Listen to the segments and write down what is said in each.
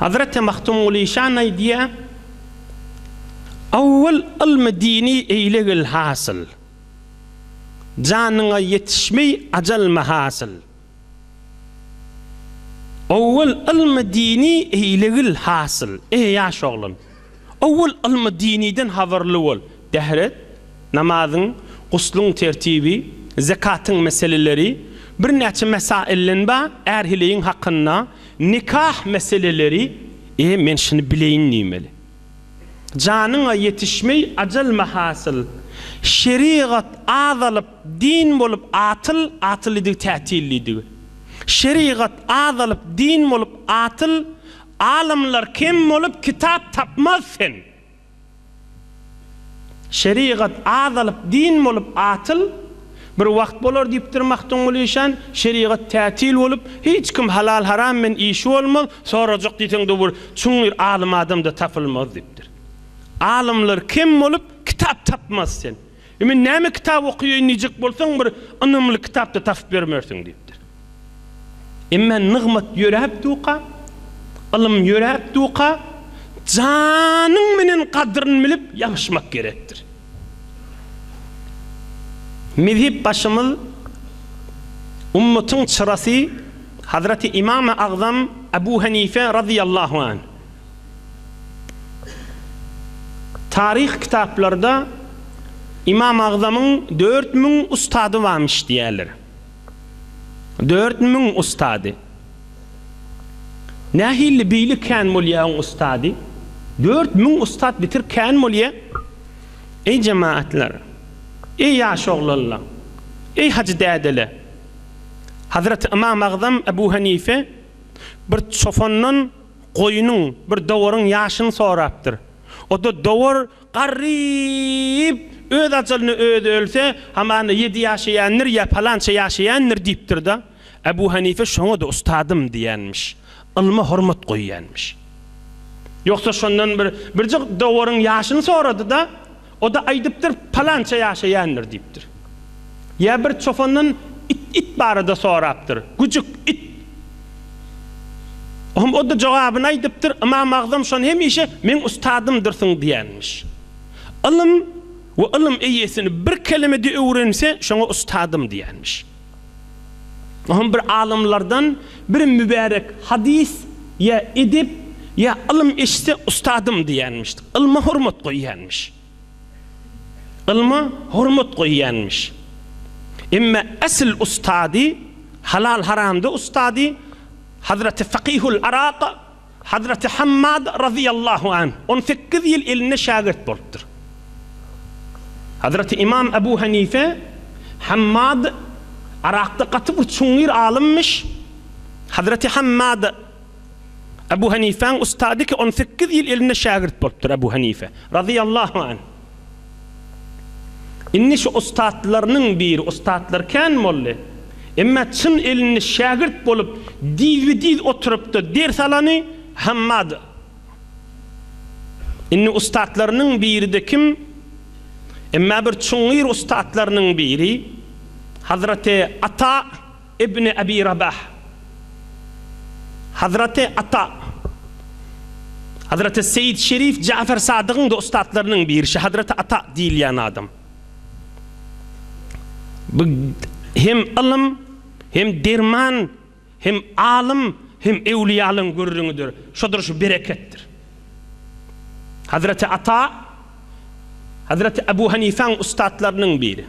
Hazreti Magtymguly şan aýdýar, Awwal ylmy dini eýlegil hasyl, Janyňa ýetişmeý ajal mahasyl. Owwal ylmy dini eýlegil hasyl. Eý ýaş oglan! Owwal ylmy diniden habarly bol. Dähret, namazyň, gusluň tertibi, zekatyň meseleleri, birnäçe mesaillen bar, är-heleýiň hakynda, nikah meseleleri, e men şuny bileýin diýmeli. Janyňa ýetişmeý ajal mahasyl. Şerigat azalyp din bolup atyl, atyl diýdigi tätil diýdigi. Şerigat azalyp din bolup atyl, alymlar kem bolup kitap tapmaz sen. Şerigat azalyp din bolup atyl, bir wagt bolar diýipdir Magtymguly işan, şerigat tätil bolup, hiç kim halal-haram bilen işi bolmaz, sorajak diýseň-de bir çuňňur alym adam-da tapylmaz diýipdir. Alymlar kem bolup, kitap tapmaz sen. E men näme kitap okaýaýyn diýjek bolsaň bir ynamly kitap-da tapyp bermersiň diýipdir. Emma nygmat ýöräp duka, ylym ýöräp duka, janyň menen gadryny bilip ýapyşmak gerekdir. Mezhep başymyz, ummatyň çyrasy Hazreti Imamy Agzam Abu Hanife razyýallahu anh. Taryh kitaplarda Ymam Agzamyň 4000 ustady barmyş diýýärler. 4000 ustady. Nähili beýle kän bolýa oň ustady? 4000 ustat bitir kän bolýa. Eý jemaatlar! Eý ýaş oglanlar! Eý hajy dädeler! Hazreti Ymam Agzam Ebu Hanife bir çopandan goýnuň, bir dowaryň ýaşyny sorapdyr. O-da dowar garryp, öz ajalyna özi ölse, hamana ýedi ýaşaýandyr ýa palança ýaşaýandyr diýipdir-de. Ebu Hanife şoňa-da ustadym diýenmiş. Ylma hormat goýýanmyş. Ýogsa şondan bir birje dowaryň ýaşyny sorady-da, o-da aýdypdyr, palança ýaşaýandyr diýipdir. Ýa bir çopandan it it barada sorapdyr. Güjük it. Ohm o-da jogabyny aýdypdyr, Ymam Agzam şony hemişe meň ustadymdyrsyň diýenmiş. Ylym we ylym eýesini bir kelemede öwrense, şoňa ustadym diýenmiş. Ohm bir alymlardan bir mübärek hadys ýa edep ýa ylym eşitse ustadym diýenmiş. Ylma hormat goýýanmyş. Ylma hormat goýýanmyş. Emma esl ustady, halal-haramda ustady Hazreti Fakihul Arak Hazreti Hammad razyýallahu anh on sekiz ýyl elinde şägirt bolupdyr. Hazreti Ymam Ebu Hanife Hammad Arakda gaty bir çuňňur alymmyş. Hazreti Hammad Ebu Hanifäň ustady ki 18 ýyl elinde şägirt bolupdyr Ebu Hanife razyýallahu anh. Indi şu ussatlarynyň biri, ussatlar kän boldy. Emma çyn elinde şägirt bolup dizbe-diz oturypda ders alany Hammad. Indi ussatlarynyň biri-de kim? Emma bir çuňňur ussatlarynyň biri Hazreti Ata Ibni Ebi Rabah. Hazreti Ata. Hazreti Seýid Şerif Jafer Sadygyň-da ussatlarynyň biri şu Hazreti Ata diýilýän adam. Bu hem ylym, hem derman, hem alym, hem öwlüýalaryň gürrüňidir. Şodur şu bereketdir. Hazreti Ata Hazreti Ebu Hanifäň ussatlarynyň biri.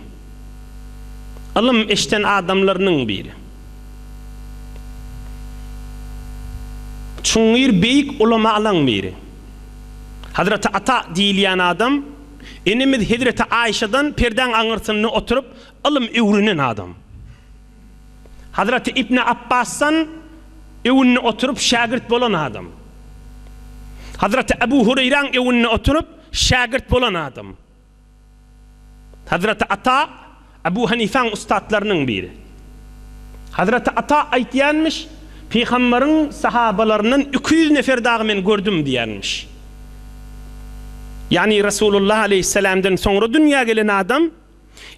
Ylym eşden adamlarynyň biri. Çuňňur beýik ulamalaň biri. Hazreti Ata diýilýän adam enemiz Hezreti Aýşadan perdäň aňyrsynda oturyp ylym öwrenen adam. Hazreti Ibni Apbasdan öwünde oturyp şägirt bolan adam. Hazreti Ebu Hureýraň öwünde oturyp şägirt bolan adam. Hazreti Ata Ebu Hanifaň ussatlarynyň biri. Hazreti Ata aýtýanmyş, Pygambaryň sahabalaryndan 200 nefer dagy men gördüm diýýänmiş. Ýagny Resulullah aleýhissalamdan soňra dünýä gelen adam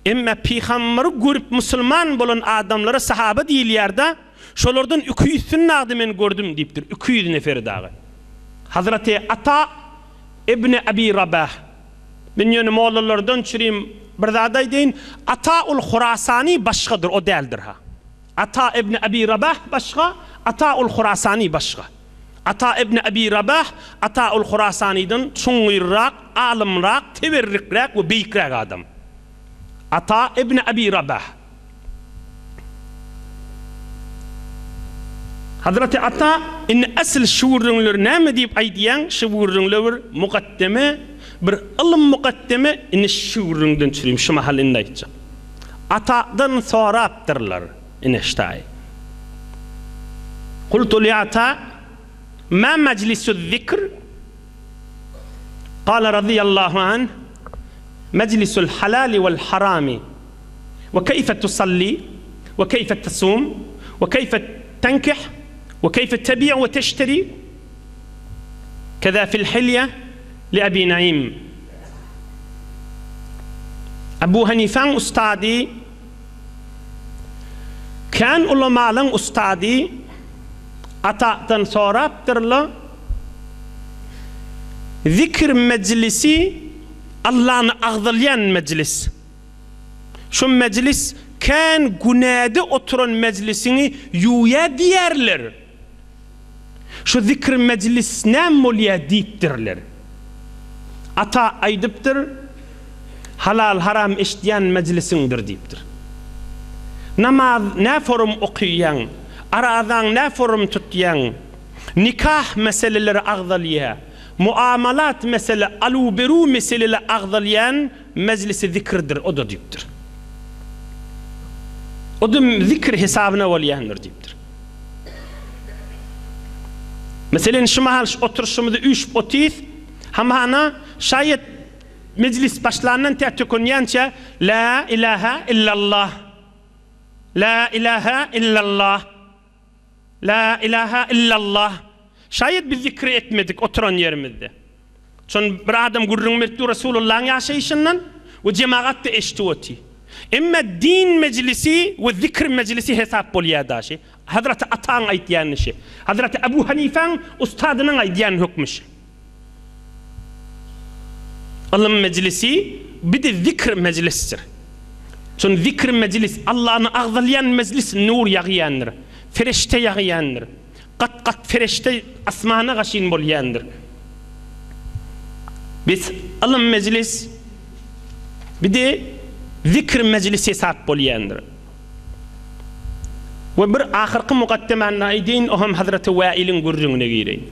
Emma pygambary görüp musulman bolan adamlara sahaba diýilýär-da, şolardan iki ýüzsini nagdy men gördüm diýipdir, 200 neferi dagy. Hazreti Ata ibn Abi Rabah. Men ýöne mollalardan çürim bir zat aýdaýyn, Ata ul Hurasani başgadyr, o däldir ha. Ata ibn Abi Rabah başga, Ata ul Hurasani başga. Ata ibn Abi Rabah Ata ul Hurasanydan çuňňurrak, alymrak, teberrikräk we beýikräk adam. Ata ibn Abi Rabah. Hazreti Ata indi asyl şu gürrüňleri näme diýip aýdýaň, şu gürrüňler bir mukaddeme, bir ylym mukaddeme, indi şu gürrüňden çürim, şu mahal indi aýtjak. Atadan sorapdyrlar, ine ştaý. Kultu li Ata, ma majlisu zikr? Kala razyýallahu anh, Majlisul halali wal harami. We keýfe tusalli, we keýfe tasum, we keýfe tenkih, we keýfe tebi' we teşteri, keza fil hilýe li Ebi Naim. Ebu Hanifäň ustady, kän ulamalaň ustady Ata'dan sorapdyrlar, Zikr mejlisi Allany agzalýan mejlis. Şu mejlis kän günäde oturan mejlisiňi ýuwýa diýerler. Şu zikr mejlis näme bolýa diýipdirler. Ata aýdypdyr, Halal haram eşidýän mejlisiňdir diýipdir. Namaz nä forum okyýaň, arazaň nä forum tutýaň, nikah meseleleri agzalýa, muamalat mesele, aluw-beruw meseleli agzalýan Mejlisi zikirdir o-da diýipdir. O-da zikir hesabyna bolýandyr diýipdir. Meselen, şu mahal şu oturyşymyzy üýşüp otyrys, hamana şaýat mejlis başlandan tä tökünýänçä Lä ilaha illallah, Lä ilaha illallah, Lä ilaha illallah. Şaýat biz zikri etmedik oturan ýerimizde. Şony bir adam gürrüň berip dur Resulullahyň ýaşaýşyndan we jemagat-da eşidip otyr. Emme din mejlisi we zikr mejlisi hesap bolýar daşy. Hazreti Ataň aýtýany şi. Hazreti Ebu Hanifäň ustadynyň aýdýan hökmi şi. Ylym mejlisi bir-de zikr mejlisdir. Şony zikr mejlis, Allany agzalýan mejlis nur ýagýandyr. Ferişde ýagýandyr. Gat-gat fereşde asmana gaşyn bolýandyr. Biz ylym mejlis, bir-de zikr mejlis hesap bolýandyr. We bir ahyrky mukaddemany aýdaýyn, o hem Hazreti Wäiliň gürrüňine gireýin.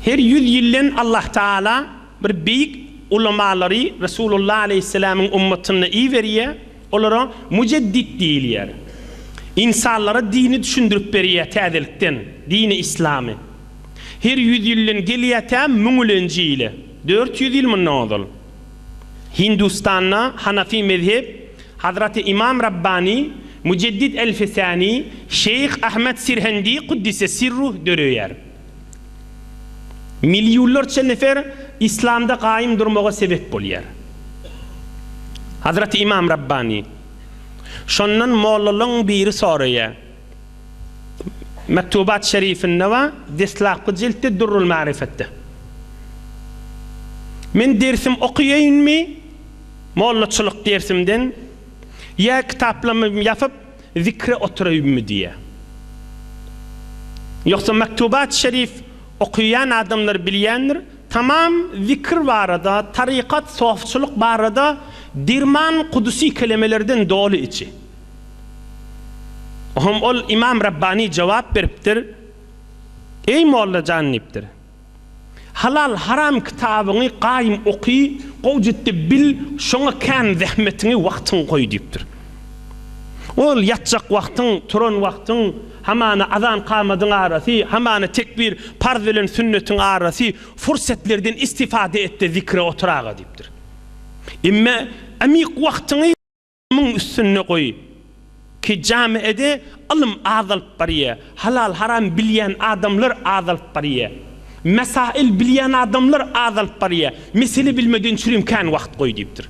Her ýüz ýyldan Allah Taala bir beýik ulamalary Resulullah aleýhissalamyň ummatyna iberýär. Olara mujeddit diýilýär. Ynsanlara dini düşündirip berýär täzelikden, dini yslamy. Her ýüz ýyldan gelýär tä müňülenji ýyla, 400 ýyl mundan ozal. Hindustanda hanafi mezhep Hazraty Imam Rabbani, Mujeddid Elfi Sani, Şeýh Ahmet Sirhendi Kuddise Sirruh döreýär. Millionlarça nefer Yslamda gaýym durmaga sebep bolýar. Hazreti Imam Rabbani. Şondan mollalaň biri soraýar. Mektubat şerifinde bar, deslapky jiltde Durrul Marifetde. Men dersim okaýaýynmy, mollaçylyk dersimden, ýa kitaplamy ýapyp, zikre oturaýynmy diýýär. Ýogsa Mektubat şerif okaýan adamlar bilýändir, tamam zikr barada, tarykat, sofçylyk barada derman kudusy kelemelerden doly içi. Ohm ol Imam Rabbani jogap beripdir, Eý molla jan diýipdir. Halal haram kitabyňy gaýym oky, gowjutdy bil, şoňa kän zähmetiňi, wagtyňy goý diýipdir. Ol ýatjak wagtyň, turan wagtyň, hamana azan-kamadyň arasy, hamana tekbir, parz bilen sünnetiň arasy, fursetlerden istifade et-de zikre otur aga diýipdir. Emme amyk wagtyňy Ylmyň üstünde goý. Ki jamiede ylym azalyp barýa, halal haram bilýän adamlar azalyp barýa. Mesail bilýän adamlar azalyp barýa. Mesele bilmeden çürim kän wagt goý diýipdir.